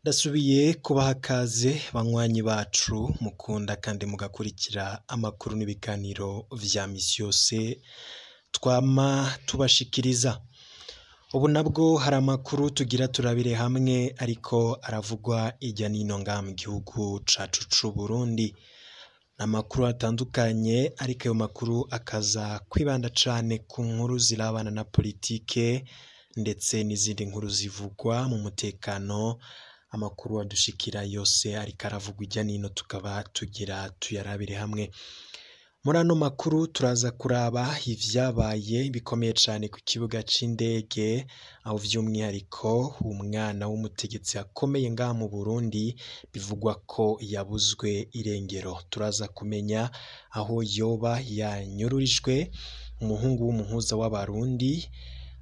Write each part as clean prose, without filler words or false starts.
Ndasubiye kubaha kaze banywanyi bacu mukunda kandi mugakurikira amakuru n'ibiganiro vya misi yose twama tubashikiriza. Ubu nabwo hari amakuru tugira turabire hamwe ariko aravugwa irya nino ngaha mu gihugu cacu c'Uburundi. Amakuru atandukanye ariko ayo makuru akaza kwibanda cane ku nkuru zirabana na politike ndetse n'izindi nkuru zivugwa mu mutekano. Amakuru adushikira yose ariko aravugwa irya nino tukaba tugira tuyarabire hamwe. Muri ano makuru turaza kuraba ivyabaye bikomeye cane ku kibuga c'indege, aho vy'umwihariko umwana w'umutegetsi akomeye ngaha mu Burundi bivugwa ko yabuzwe irengero. Turaza kumenya aho yoba yanyururijwe, umuhungu w'umuhuza w'abarundi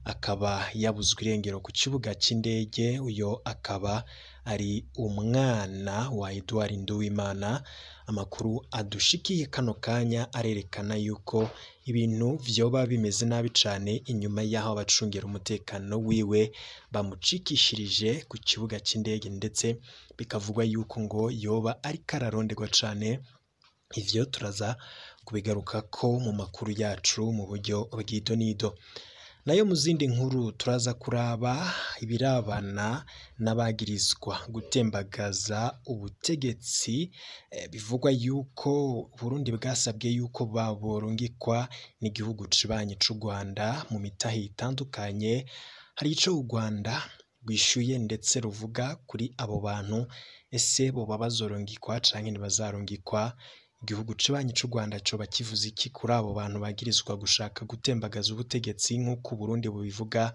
akaba yabuzwe irengero ku kibuga c'indege, uyo akaba ari umwana wa Edouard Nduwimana. Amakuru adushikiye kano kanya arerekana yuko ibintu vyoba bimeze nabi cane inyuma y'aho abacungera umutekano wiwe bamucikishirije ku kibuga c'indege, ndetse bikavugwa yuko ngo yoba ariko araronderwa cane. Ivyo turaza kubigarukako mu makuru yacu mu buryo bw'idonido. Nayo mu zindi nkuru turaza kuraba ibirabana n'abagirizwa gutembagaza ubutegetsi, bivugwa yuko Burundi bwasabwe yuko baborungikwa n'igihugu cibanyi c'u Rwanda mu mitahe itandukanye. Hari ico u Rwanda rwishuye ndetse ruvuga kuri abo bantu, ese boba bazorungikwa canke ntibazarungikwa? Igihugu cibanyi c'u Rwanda coba kivuze iki kuri abo bantu bagirizwa gushaka gutembagaza ubutegetsi nk'uko Uburundi bubivuga?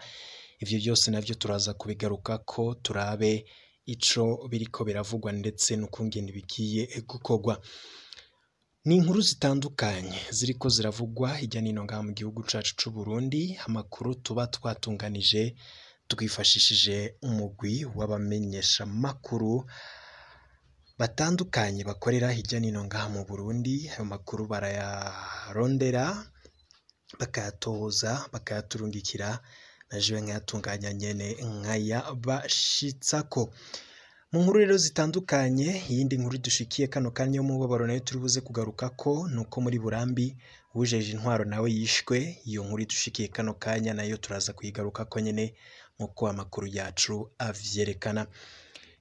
Ivyo vyose navyo turaza kubigarukako, turabe ico biriko biravugwa ndetse n'ukungene bigiye gukorwa. Ni inkuru zitandukanye ziriko ziravugwa hirya nino ngaha mu gihugu cacu c'Uburundi. Amakuru tuba twatunganije twifashishije umugwi w'abamenyeshamakuru batandukanye bakorera hirya nino ngaha mu Burundi. Ayo makuru barayarondera bakayatoza bakayaturungikira, na jewe nkayatunganya nyene nkayabashitsako. Mu nkuru rero zitandukanye, iyindi nkuru dushikiye kano kanya y'umubabaro nayo turi buze kugarukako nuko muri Burambi uwujeje intwaro nawe yishwe. Iyo nkuru dushikiye kano kanya nayo turaza kuyigarukako nyene nkuko amakuru yacu avyerekana.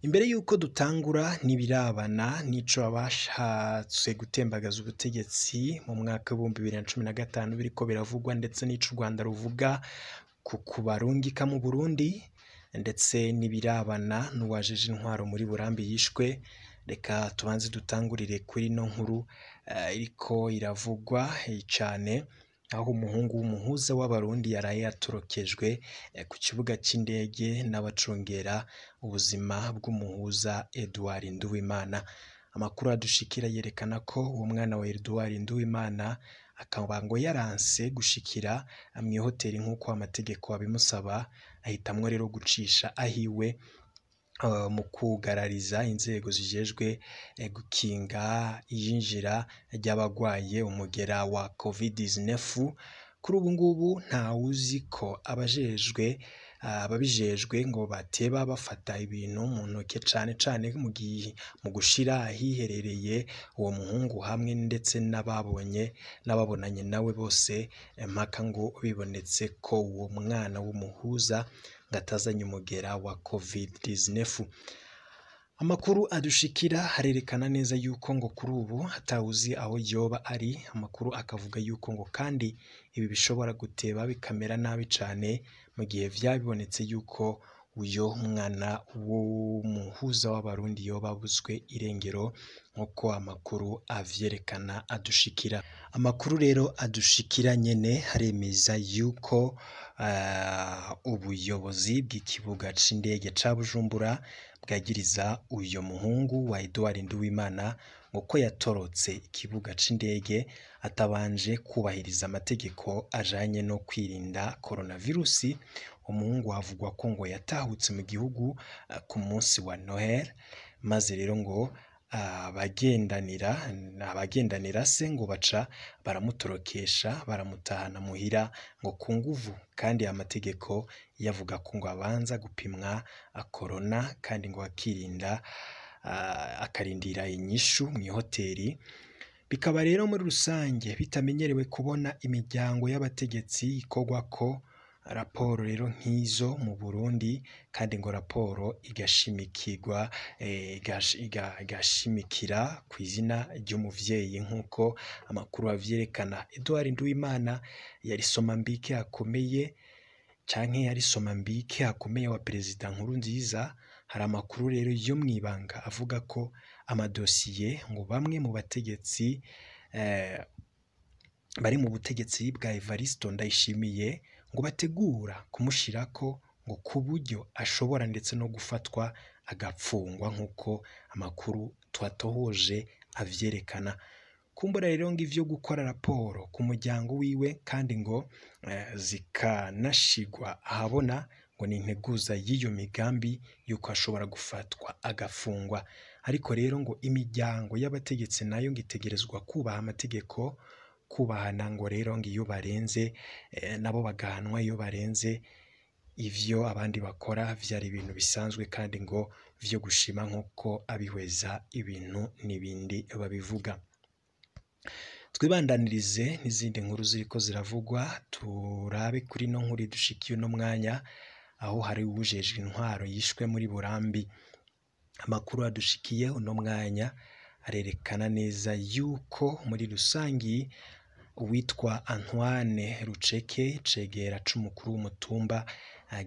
Imbere yuko dutangura n'ibirabana n'ico abashatse gutembagaza ubutegetsi mu mwaka w'2015 biriko biravugwa, ndetse n'ico u Rwanda ruvuga ku kubarungika mu Burundi, ndetse n'ibirabana n'uwajeje intwaro muri Burambi yishwe, reka tubanze dutangurire kuri ino nkuru iriko iravugwa cane, aho umuhungu w'umuhuza w'abarundi yaraye yatorokejwe ku kibuga c'indege n'abacungera ubuzima bw'umuhuza Edouard Nduwimana. Amakuru adushikira yerekana ko uwo mwana wa Edouard Nduwimana akaba ngo yaranse gushikira mw'ihoteli nk'uko amategeko abimusaba, ahitamwo rero gucisha ahiwe mu kugarariza inzego zijejwe gukinga iyinjira ry'abagwaye umugera wa COVID-19. Kuri ubu ngubu ntawuzi ko abajejwe ababijejwe ngo bateba bafata ibintu mu ntoke, cane cane mu gihe mu gushira ahiherereye uwo muhungu hamwe ndetse n'ababonye n'ababonanye nawe bose, mpaka ngo bibonetse ko uwo mwana w'umuhuza ngo atazanye umugera wa COVID-19. Amakuru adushikira harerekana neza yuko ngo kuri ubu hatawuzi aho yoba ari. Amakuru akavuga yuko ngo kandi ibi bishobora guteba bikamera nabi cane mu gihe vyabibonetse yuko uyo mwana w'umuhuza w'abarundi yoba abuzwe irengero nk'uko amakuru avyerekana adushikira. Amakuru rero adushikira nyene haremeza yuko ubuyobozi bw'ikibuga c'indege ca Bujumbura bwagiriza uyo muhungu wa Edouard Nduwimana ngo ko yatorotse ikibuga c'indege atabanje kubahiriza amategeko ajanye no kwirinda coronavirusi. Umuhungu havugwa ko ngo yatahutse mu gihugu ku munsi wa Noel, maze rero ngo abagendanira se ngo baca baramutorokesha baramutahana muhira ngo ku nguvu, kandi amategeko yavuga ko ngo abanza gupimwa korona kandi ngo akirinda akarindira inyishu mw'ihoteri. Bikaba rero muri rusange bitamenyerewe kubona imiryango y'abategetsi ikorwako raporo rero nk'izo mu Burundi, kandi ngo raporo igashimikirwa igashimikira ku izina ry'umuvyeyi nk'uko amakuru avyerekana. Edouard Nduwimana yari somambike akomeye canke yari somambike akomeye wa perezida Nkurunziza. Hari amakuru rero yo mw'ibanga avuga ko amadosiye ngo bamwe mu bategetsi bari mu butegetsi bwa Evaristo Ndayishimiye ngo bategura kumushirako ngo ku buryo ashobora ndetse no gufatwa agapfungwa nk'uko amakuru twatohoje avyerekana. Kumbura rero ngo ivyo gukora raporo ku muryango wiwe kandi ngo zikanashigwa ahabona ngo ni integuza y'iyo migambi yuko ashobora gufatwa agafungwa. Ariko rero ngo imiryango y'abategetsi nayo ngo itegerezwa kubaha amategeko, kubahana ngo rero ngo iyo barenze nabo bagahanwa iyo barenze ivyo abandi bakora vyari ibintu bisanzwe kandi ngo vyo gushima nk'uko abihweza ibintu n'ibindi babivuga. Twibandanirize n'izindi nkuru ziriko ziravugwa, turabe kuri no nkuru idushikiye uno mwanya aho hari uwujejwe intwaro yishwe muri Burambi. Amakuru adushikiye uno mwanya arerekana neza yuko muri rusangi uwitwa Antoine Ruceke cegera c'umukuru w'umutumba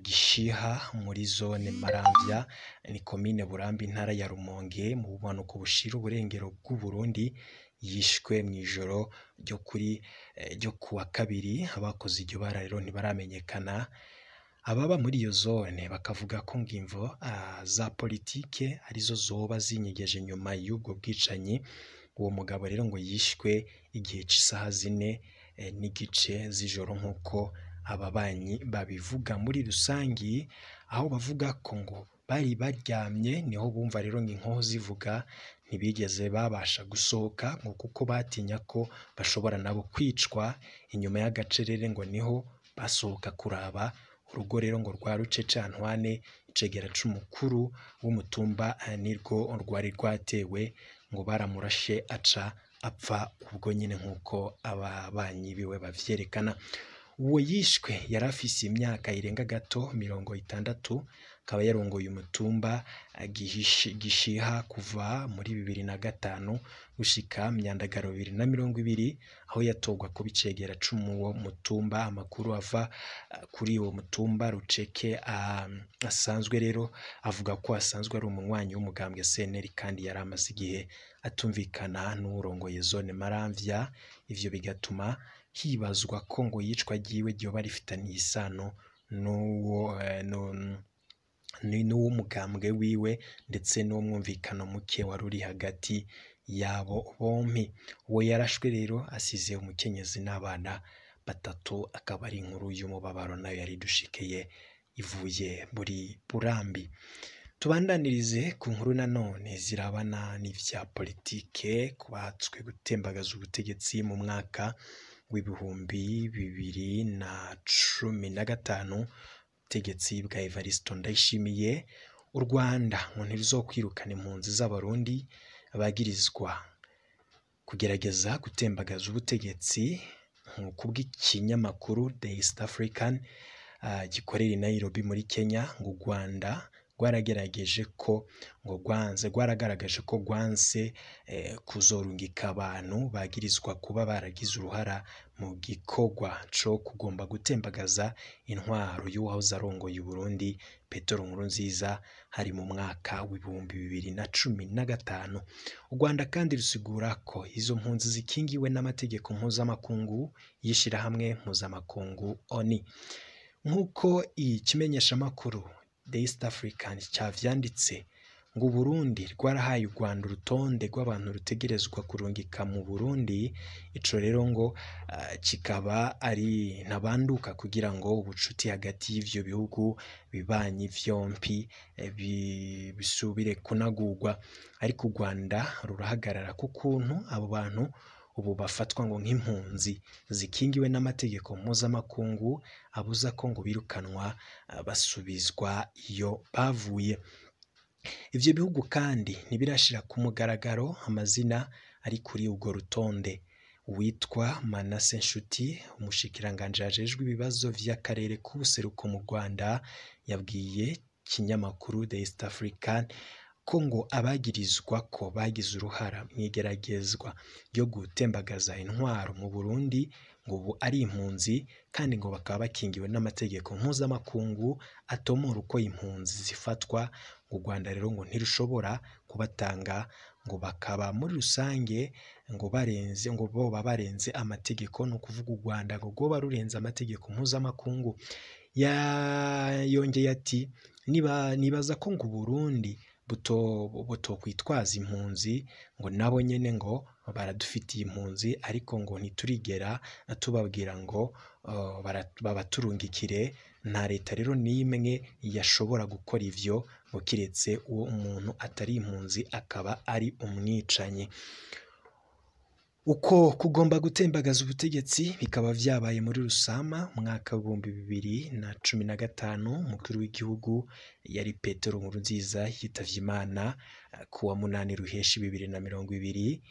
Gishiha muri zone Maramvya ni komine Burambi intara ya Rumonge mu bumanuko bushira uburengero bw'u Burundi yishwe mw'ijoro ryo kuri ryo kuwa kabiri. Abakoze iryo bara rero ntibaramenyekana. Ababa muri iyo zone bakavuga ko ngimvo za politike arizo zoba zinyegeje nyuma y'ubwo bwicanyi. Uwo mugabo rero ngo yishwe igihe c'isaha 4 n'igice z'ijoro nk'uko ababanyi babivuga muri rusangi, aho bavuga ko ngo bari baryamye niho bumva rero ngo inkoho zivuga, ntibigeze babasha gusohoka ngo kuko batinya ko bashobora nabo kwicwa. Inyuma y'agacerere ngo niho basohoka kuraba urugo rero ngo rwa Rucece Antoine icegera c'umukuru w'umutumba nirwo rwari rwatewe, ngo baramurashe aca apfa ubwo nyine nk'uko ababanyi biwe bavyerekana. Uwo yishwe yari afise imyaka irenga gato 60, akaba yarongoye umutumba Gishiha kuva muri 2005 gushika Myandagaro 2020, aho yatorwa kuba icegera c'uwo mutumba. Amakuru ava kuri uwo mutumba Ruceke asanzwe rero avuga ko asanzwe ari umunywanyi w'umugambwe CNL kandi yari amaze igihe atumvikana n'uwurongoye zone Maramvya, ivyo bigatuma hibazwa ko ngo yicwa ryiwe ryoba rifitaniye isano n'uwo n'uw'umugambwe wiwe ndetse n'uw'umwumvikano muke wari uri hagati yabo bompi. Uwo yarashwe rero asize umukenyezi n'abana 3, akaba ari inkuru y'umubabaro nayo yari dushikeye ivuye muri Burambi. Tubandanirize ku nkuru nanone zirabana n'ivya politike kubatswe gutembagaza ubutegetsi mu mwaka w'2015, ubutegetsi bwa Evaristo Ndayishimiye. U Rwanda ngo ntiruzokwirukana impunzi z'Abarundi bagirizwa kugerageza gutembagaza ubutegetsi, nk'uko bw'ikinyamakuru The East African gikorera i Nairobi muri Kenya. Ngo u Rwanda rwaragerageje ko ngo rwanze rwaragaragaje ko rwanse kuzorungika abantu bagirizwa kuba baragize uruhara mu gikorwa co kugomba gutembagaza intwaro y'uwahoze arongoye Burundi Petero Nkurunziza, hari mu mwaka w'2015. U Rwanda kandi rusigura ko izo mpunzi zikingiwe n'amategeko mpuzamakungu y'ishirahamwe mpuzamakungu ONU. Nk'uko ikimenyeshamakuru The East African cavyanditse, Ngo Burundi rwarahaye u Rwanda urutonde rw'abantu rutegerezwa kurungika mu Burundi, ico rero ngo kikaba ari ntabanduka kugira ngo ubucuti hagati y'ivyo bihugu bibanyi vyompi bisubire kunagurwa. Ariko u Rwanda rurahagarara ku kuntu abo bantu ubu bafatwa ngo nk'impunzi zikingiwe n'amategeko mpuzamakungu abuza ko ngo birukanwa basubizwa iyo bavuye. Ivyo bihugu kandi ntibirashira ku mugaragaro amazina ari kuri urwo rutonde. Uwitwa Manase Nshuti, umushikiranganji ajejwe ibibazo vy'akarere k'ubuseruko mu Rwanda, yabwiye ikinyamakuru The East African ko ngo abagirizwa ko bagize uruhara mw'igeragezwa ryo gutembagaza intwaro mu Burundi ngo ubu ari impunzi, kandi ngo bakaba bakingiwe n'amategeko mpuzamakungu atomora uko impunzi zifatwa. U Rwanda rero ngo ntirushobora kubatanga, ngo bakaba muri rusange ngo barenze, ngo boba barenze amategeko, ni ukuvuga u Rwanda ngo rwoba rurenze amategeko mpuzamakungu. Yongeye ati nibaza ko ngo Burundi butokwitwaza impunzi, ngo nabo nyene ngo baradufitiye impunzi, ariko ngo ntiturigera tubabwira ngo babaturungikire. Nta leta rero n'imwe yashobora gukora ivyo ngo kiretse uwo umuntu atari impunzi akaba ari umwicanyi. Uko kugomba gutembagaza ubutegetsi bikaba vyabaye muri Rusama mwaka 2015. Umukuru w'igihugu yari Petero Nkurunziza yitavye Imana kuwa 8 Ruheshi 2020.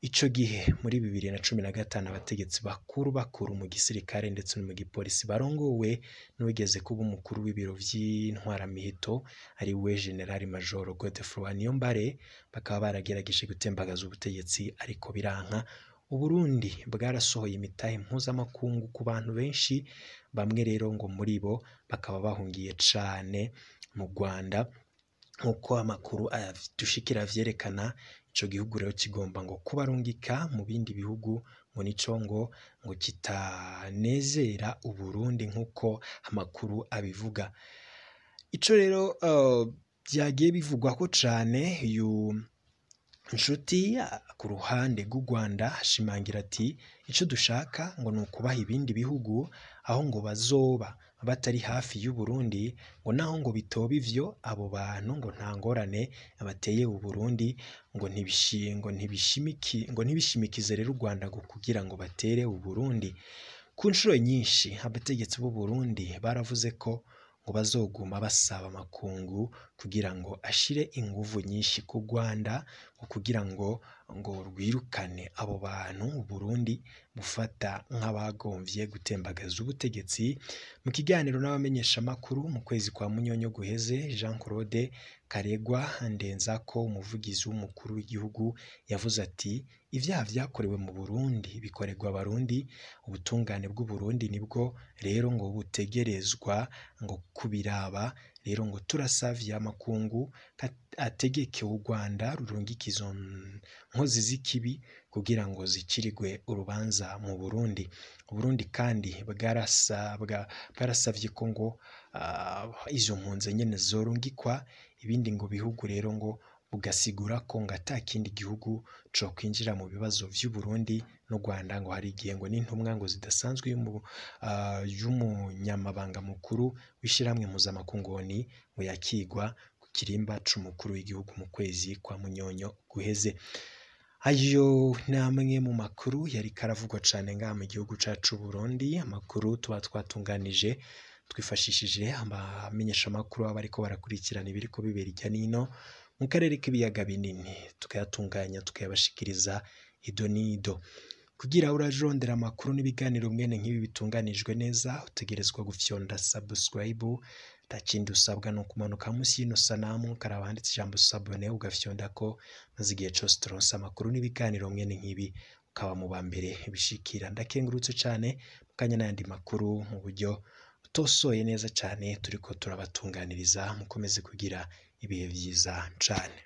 Ico gihe muri 2015 abategetsi bakuru bakuru mu gisirikare ndetse no mu gipolisi barongowe n'uwigeze kuba umukuru w'ibiro vy'intwaramiheto ari we General Major Godefroid Niyombare bakaba baragerageje gutembagaza ubutegetsi ariko biranka. Uburundi bwarasohoye imitahe mpuzamakungu ku bantu benshi, bamwe rero ngo muri bo bakaba bahungiye cane mu Rwanda, nkuko amakuru dushikira vyerekana. Ico gihugu rero kigomba ngo kubarungika mu bindi bihugu, ngo nico ngo kitanezera Uburundi nkuko amakuru abivuga. Ico rero vyagiye bivugwako cane. Uyu Nshuti ku ruhande rw'u Rwanda ashimangira ati ico dushaka ngo ni ukubaha ibindi bihugu aho ngo bazoba batari hafi y'u Burundi, ngo naho ngo bitoba ivyo abo bantu ngo nta ngorane bateye u Burundi, ngo ntibishimikize rero u Rwanda ngo kugira ngo batere u Burundi. Ku nshuro nyinshi abategetsi b'u Burundi baravuze ko ngo bazoguma basaba amakungu kugira ngo ashire inguvu nyinshi ku Rwanda, ngo kugira ngo rwirukane abo bantu Burundi bufata nk'abagomvye gutembagaza ubutegetsi. Mu kiganiro n'abamenyeshamakuru mu kwezi kwa Munyonyo guheze, Jean Claude Karegwa Ndenzako, umuvugizi w'umukuru w'igihugu, yavuze ati ivyaha vyakorewe mu Burundi bikorerwa abarundi, ubutungane bw'u Burundi nibwo rero ngo butegerezwa ngo kubiraba. Rero ngo turasavye amakungu ategeke u Rwanda rurungike izo nkozi z'ikibi kugira ngo zicirigwe urubanza mu Burundi. Uburundi kandi bwarasavye ko ngo izo mpunzi nyene zorungikwa ibindi ngo bihugu, rero ngo bugasigura ko ngo ata kindi gihugu co kwinjira mu bibazo vy'u Burundi n'u Rwanda, ngo hari igihe ngo n'intumwa ngo zidasanzwe y'umunyamabanga mukuru w'ishirahamwe mpuzamakungu ONU ngo yakigwa ku kirimba c'umukuru w'igihugu mu kwezi kwa Munyonyo guheze. Ayo ni amwe mu makuru yariko aravugwa cane ngaha mu gihugu cacu Burundi, amakuru tuba twatunganije twifashishije abamenyeshamakuru baba bariko barakurikirana ibiriko bibera irya nino mu karere k'ibiyaga binini, tukayatunganya tukayabashikiriza ido n'ido. Kugira urarondera amakuru n'ibiganiro mwene nk'ibi bitunganijwe neza, utegerezwa gufyonda subscribe. Nta kindi usabwa ni ukumanuka munsi y'ino sanamu ukaraba handitse ijambo s'abonner ugafyondako, maze igihe cose turonse amakuru n'ibiganiro mwene nk'ibi ukaba mu ba mbere bishikira. Ndakengurutse cane mukanya n'ayandi makuru mu buryo butosoye neza cane turiko turabatunganiriza, mukomeze kugira ibihe vyiza cane.